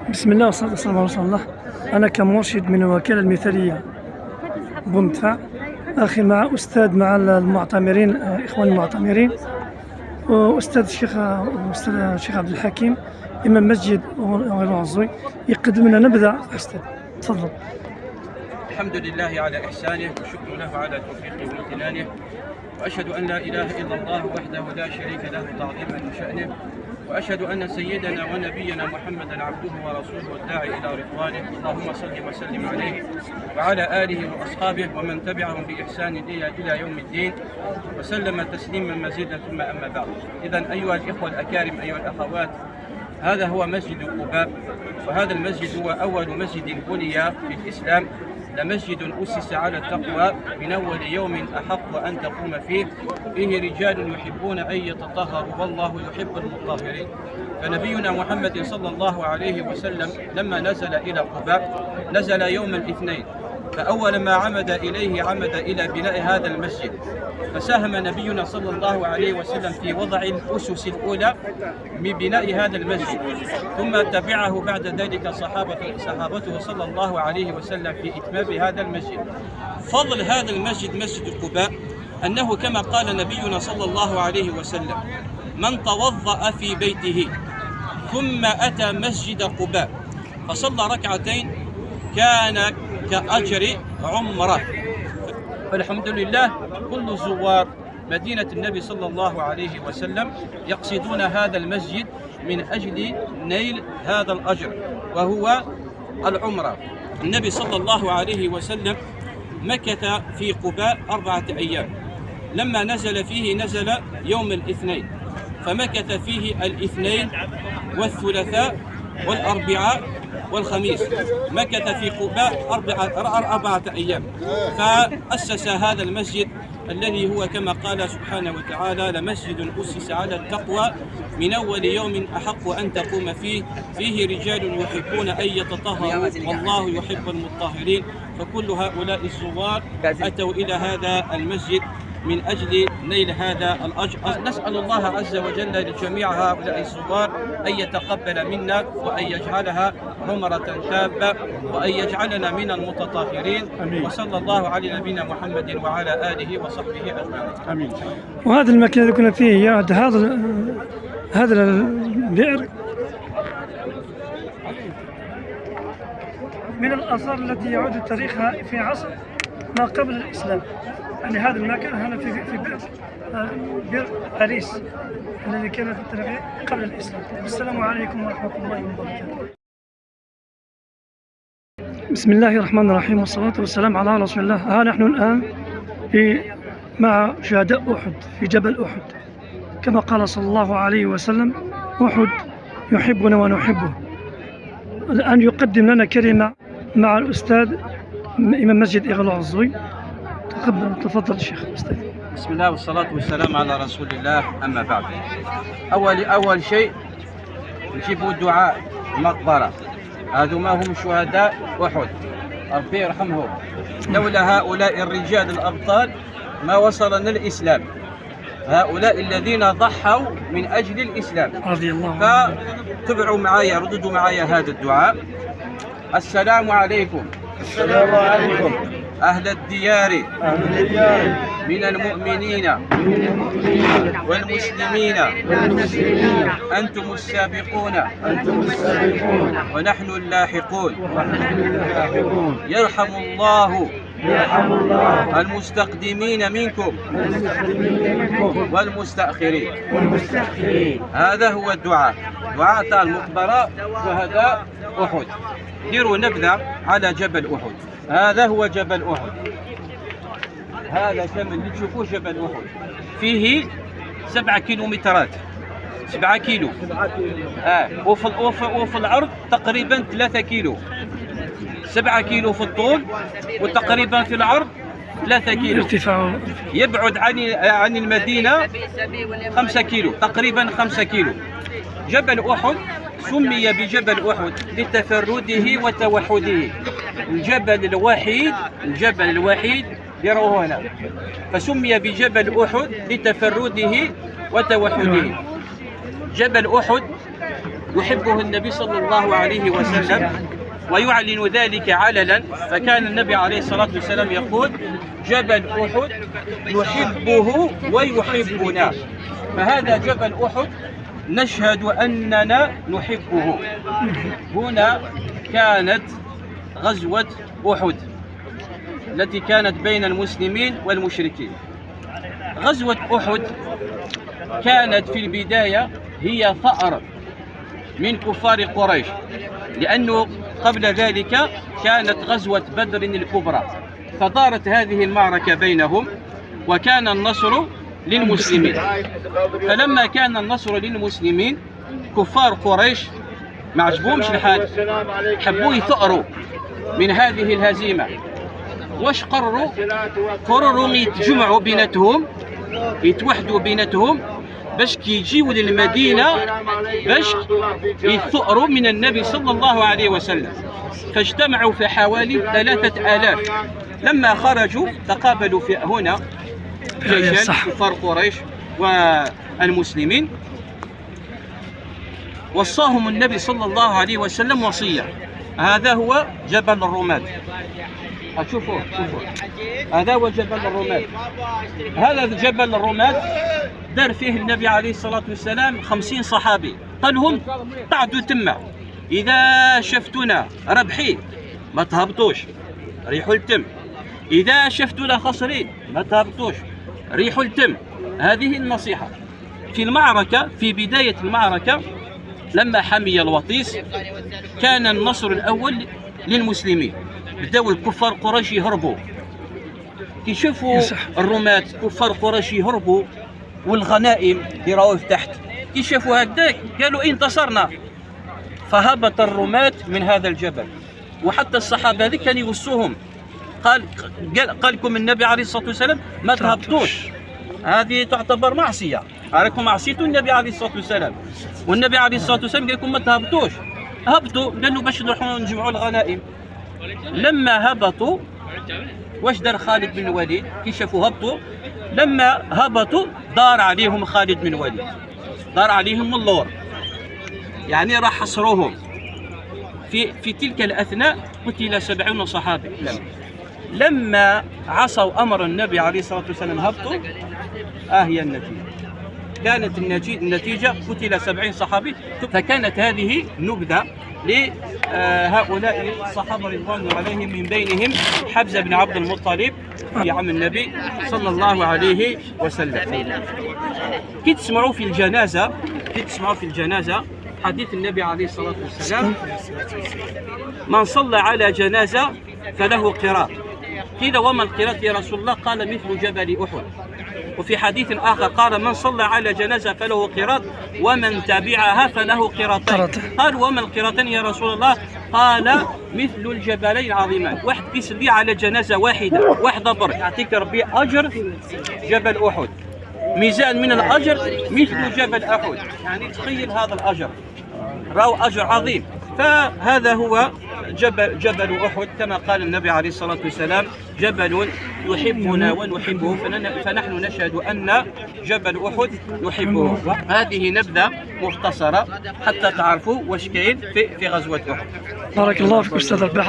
بسم الله والصلاة والسلام على رسول الله. أنا كمرشد من الوكالة المثالية بومدفع، أخي مع أستاذ مع المعتمرين، إخوان المعتمرين، وأستاذ الشيخ، أستاذ الشيخ عبد الحكيم إمام مسجد العزوي، يقدم لنا نبذة. أستاذ تفضل. الحمد لله على إحسانه، والشكر له على توفيقه وامتنانه، وأشهد أن لا إله إلا الله وحده لا شريك له تعظيما لشأنه، وأشهد أن سيدنا ونبينا محمدا عبده ورسوله الداعي إلى رضوانه. اللهم صل وسلم عليه وعلى آله وأصحابه ومن تبعهم بإحسان إلى يوم الدين وسلم تسليما مزيدا، ثم أما بعد. إذا أيها الإخوة الأكارم، أيها الأخوات، هذا هو مسجد قباء، وهذا المسجد هو أول مسجد بني في الإسلام، لمسجد أسس على التقوى من أول يوم أحق أن تقوم فيه، فيه رجال يحبون أن يتطهروا والله يحب المطهرين. فنبينا محمد صلى الله عليه وسلم لما نزل إلى قباء نزل يوم الاثنين، فأول ما عمد إليه عمد إلى بناء هذا المسجد، فساهم نبينا صلى الله عليه وسلم في وضع الأسس الأولى من بناء هذا المسجد، ثم تبعه بعد ذلك صحابته صلى الله عليه وسلم في إتمام هذا المسجد. فضل هذا المسجد مسجد قباء أنه كما قال نبينا صلى الله عليه وسلم: من توضأ في بيته ثم أتى مسجد قباء فصلى ركعتين كان كأجر عمره. فالحمد لله كل زوار مدينة النبي صلى الله عليه وسلم يقصدون هذا المسجد من أجل نيل هذا الأجر وهو العمرة. النبي صلى الله عليه وسلم مكث في قباء 4 أيام، لما نزل فيه نزل يوم الاثنين، فمكث فيه الاثنين والثلاثاء والأربعاء والخميس، مكث في قباء 4 أيام، فأسس هذا المسجد الذي هو كما قال سبحانه وتعالى: لمسجد أسس على التقوى من أول يوم أحق أن تقوم فيه، فيه رجال يحبون أن يتطهروا والله يحب المطهرين. فكل هؤلاء الزوار أتوا إلى هذا المسجد من أجل نيل هذا الأجر. نسأل الله عز وجل لجميع هؤلاء الزوار أن يتقبل منا وأن يجعلها عمرة تابة وأن يجعلنا من المتطهرين. آمين. وصلى الله على نبينا محمد وعلى آله وصحبه أجمعين. امين. وهذا المكان اللي كنا فيه هي هذا البئر من الآثار التي يعود تاريخها في عصر ما قبل الإسلام. يعني هذا المكان هنا في بئر أريس الذي كان في التاريخ قبل الإسلام. السلام عليكم ورحمة الله وبركاته. بسم الله الرحمن الرحيم، والصلاة والسلام على رسول الله. ها نحن الآن مع شهداء أحد في جبل أحد، كما قال صلى الله عليه وسلم: أحد يحبنا ونحبه. الآن يقدم لنا كلمة مع الأستاذ إمام مسجد إغلو عزوي. تفضل الشيخ أستاذ. بسم الله والصلاة والسلام على رسول الله، أما بعد. أول شيء نجيبوا دعاء مقبرة، هذوما هم شهداء أحد، ربي يرحمهم. لولا هؤلاء الرجال الأبطال ما وصلنا الإسلام، هؤلاء الذين ضحوا من أجل الإسلام. رضي الله عنه. فتبعوا معايا، رددوا معايا هذا الدعاء: السلام عليكم السلام عليكم أهل الديار اهل الديار من المؤمنين من المؤمنين والمسلمين، والمسلمين، أنتم السابقون انتم السابقون ونحن اللاحقون، ونحن اللاحقون، يرحم الله يرحم الله المستقدمين منكم المستقدمين منكم والمستأخرين. والمستأخرين. هذا هو الدعاء، دعاء تاع المقبرة شهداء أحد. ديروا نبذة على جبل أحد. هذا هو جبل أحد، هذا كامل اللي تشوفوه جبل أحد، فيه 7 كيلومترات، 7 كيلو، وفي العرض تقريبا 3 كيلو، 7 كيلو في الطول وتقريبا في العرض 3 كيلو. ارتفاعه يبعد عن المدينة 5 كيلو تقريبا، 5 كيلو. جبل أحد سمي بجبل أحد لتفرده وتوحده، الجبل الوحيد، الجبل الوحيد يروه هنا، فسمي بجبل أحد لتفرده وتوحده. جبل أحد يحبه النبي صلى الله عليه وسلم ويعلن ذلك علنا. فكان النبي عليه الصلاة والسلام يقول: جبل أحد نحبه ويحبنا. فهذا جبل أحد نشهد أننا نحبه. هنا كانت غزوة أحد التي كانت بين المسلمين والمشركين. غزوة أحد كانت في البداية هي ثأر من كفار قريش، لأنه قبل ذلك كانت غزوة بدر الكبرى، فدارت هذه المعركة بينهم وكان النصر للمسلمين. فلما كان النصر للمسلمين، كفار قريش ما عجبهمش الحال، حبوا يثأروا من هذه الهزيمة. واش قرروا؟ قرروا يتجمعوا بيناتهم، يتوحدوا بيناتهم باش كي يجيو للمدينة باش يثأروا من النبي صلى الله عليه وسلم. فاجتمعوا في حوالي 3000. لما خرجوا تقابلوا في هنا جيشان، كفار قريش والمسلمين. وصاهم النبي صلى الله عليه وسلم وصية. هذا هو جبل الرماد، شوفوا شوفوا، هذا هو جبل الرماد. هذا جبل الرماد دار فيه النبي عليه الصلاة والسلام 50 صحابي، قال لهم قعدوا تما، إذا شفتونا ربحين ما تهبطوش، ريحوا التم، إذا شفتونا خسرين ما تهبطوش، ريحوا التم. هذه النصيحة في المعركة. في بداية المعركة لما حمي الوطيس كان النصر الأول للمسلمين. بداو الكفار قريش يهربوا، كي شافوا الرماة كفار قريش يهربوا والغنائم اللي راهو تحت، كي شافوا هكذاك قالوا انتصرنا. فهبط الرماة من هذا الجبل، وحتى الصحابة هذيك كان يوصوهم، قال لكم النبي عليه الصلاة والسلام ما تهبطوش، هذه تعتبر معصية، راكم عصيتوا النبي عليه الصلاة والسلام، والنبي عليه الصلاة والسلام قال لكم ما تهبطوش. هبطوا لأنه باش نروحوا نجمعوا الغنائم. لما هبطوا واش دار خالد بن الوليد؟ كي شافوا هبطوا، لما هبطوا دار عليهم خالد بن الوليد، دار عليهم من اللور، يعني راح حصروهم. في تلك الأثناء قتل 70 صحابي. لما عصوا أمر النبي عليه الصلاة والسلام هبطوا، هي النتيجة. كانت النتيجة قتل 70 صحابي. فكانت هذه نبذة لهؤلاء الصحابة رضوان الله عليهم، من بينهم حمزة بن عبد المطلب في عم النبي صلى الله عليه وسلم. كي تسمعوا في الجنازة حديث النبي عليه الصلاة والسلام: من صلى على جنازة فله قيراط. قيل: وما القيراط يا رسول الله؟ قال: مثل جبل أحد. وفي حديث آخر قال: من صلى على جنازة فله قيراط، ومن تبعها فله قيراطين. قال: وما القيراطين يا رسول الله؟ قال: مثل الجبلين العظيمان. واحد كيصلي على جنازة واحدة، واحدة برك، يعطيك ربي أجر جبل أحد، ميزان من الأجر مثل جبل أحد. يعني تخيل هذا الأجر، راهو أجر عظيم. فهذا هو جبل أحد، كما قال النبي عليه الصلاة والسلام: جبل يحبنا ونحبه، فنحن نشهد أن جبل أحد يحبه. هذه نبذة مختصرة حتى تعرفوا واش كاين في غزوة أحد. بارك الله فيك أستاذ رباحة.